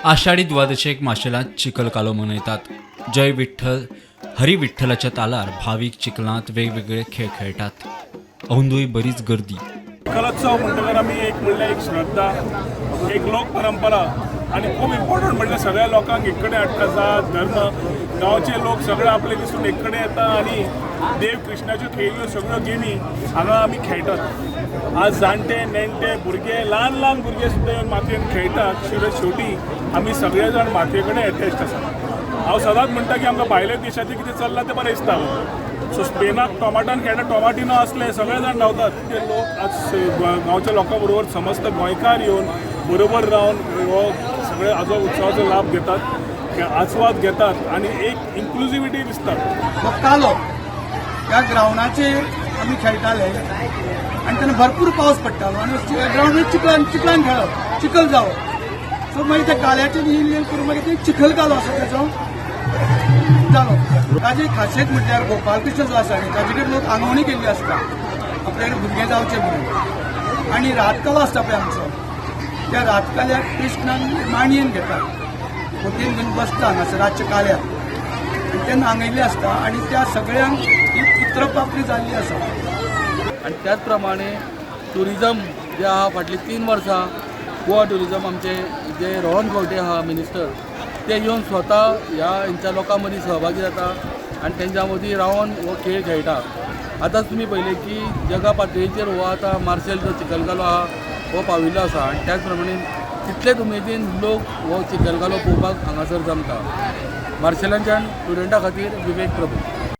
आषाढी द्वादशेक माशेलांत चिखल कालो मनयतात. जय विठ्ठल हरी विठ्ठलाच्या तालार भावीक चिखलांत वेगवेगळे खेळ खेळटात. अंदूय बरीच गर्दी. चिखलोत्सव म्हणटकर आमी एक म्हणल्यार एक श्रद्धा, एक लोक परंपरा आनी खूब इम्पॉर्टंट म्हणल्यार सगळ्या लोकांक एक कडेन हाडटा. जात, धर्म, गांवचे लोक सगळे आपले दिसून एक कडेन येता आनी देव कृष्णाच्यो खेळिल्ल्यो सगळ्यो गेमी हांगा आमी खेळटात. आज जाणटे, नेणटे, भुरगे, ल्हान ल्हान भुरगे सुद्दां येवन मातयेन खेळटात. शेवटी आमी सगळे जाण मातये कडेन एटॅच्ड आसा. हांव सदांच म्हणटा की आमकां भायल्या देशाचें कितें चल्लां तें बरें दिसता. सो स्पेनाक टोमाटान खेळटा, टोमाटिनो असले सगळे जाण धांवतात. ते लोक आज गांवच्या लोकां बरोबर समस्त गोंयकार येवन बरोबर रावन हो सगळे हाजो उत्सवाचो लाभ घेतात, आस्वाद घेतात आनी एक इन्क्लुजिविटी दिसता. हो कालो ह्या ग्रावंडाचेर आमी खेळटाले आनी तेन्ना भरपूर पावस पडटालो आनी ग्रावंडार चिखलान चिखलान खेळप, चिखल जावप. सो मागीर त्या काल्याचेर इल्लें करून मागीर ते चिखल कालो असो तेजो जालो. ताजी खासियत म्हटल्यार गोपालकृष्ण जो आसा न्ही, ताजे कडेन लोक आंगवणी केल्ली आसता आपल्याकडे भुरगें जावचें म्हणून. आनी रातकालो आसता पळय आमचो, त्या रातकाल्याक कृष्णान मांडयेन घेतात, होटयेन घेवन बसता हांगासर रातच्या काल्याक आनी तेन्ना आंगयल्लें आसता आनी त्या सगळ्यांक ही पुत्रप्राप्ती जाल्ली आसा. आनी त्याच प्रमाणे ट्युरिजम जे आहा, फाटलीं 3 वर्सां गोवा ट्युरिजम आमचे जे रोहन खंवटे आहा मिनिस्टर, ते येवन स्वता ह्या हेंच्या लोकां मदीं सहभागी जाता आनी तेंच्या मदीं रावन हो खेळ खेळटा. आतांच तुमी पळयलें की जगा पातळीचेर हो आतां मार्सेल जो चिखलकालो आहा हो पाविल्लो आसा आनी त्याच प्रमाणे तितलेच उमेदीन लोक हो चिखलकालो पळोवपाक हांगासर जमता. मार्सेलाच्यान स्टुडंटा खातीर विवेक प्रभू.